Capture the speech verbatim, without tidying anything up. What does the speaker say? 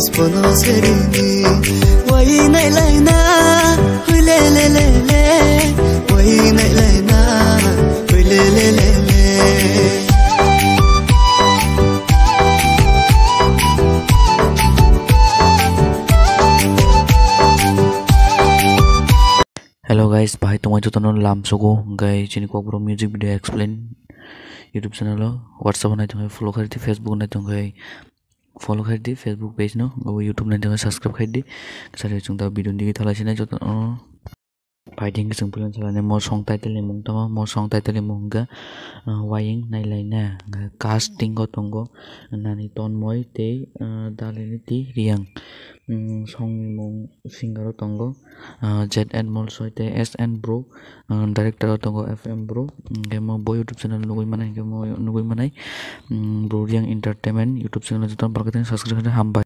Bono serini, wai nai lai na, hui le le le le, wai nai lai na, hui le le le le. Hello guys, bahai tongmai jotono lam sugo, hwnkhe chini Kokborok music video explain YouTube channel o, WhatsApp o nai tongkhe follow khaidi, Facebook o nai tongkhe follow khaidi, Facebook page no, abo YouTube nai tongkhe subscribe khaidi. Sari chwng da video digi thalai sinai jotono. Phaidi hwnkhe chwng puilani salai mo song title ni mung tamo, mo song title ni mung hwnkhe, ah, Wayeng Nailaina, hwnkhe casting o tongo Nani Tonmoi tei, ah, Dalini T Riang. Mm, song ni mung singer o tongo, ah, Z N Molsoi tei S N Bro, ah, director o tongo F M Bro. Hwnkhe mo bo YouTube channel nugui manai, hwnkhe mo nugui manai, mm, Bro Riang Entertainment YouTube channel joto barkha tei subscribe khaidi, hambai.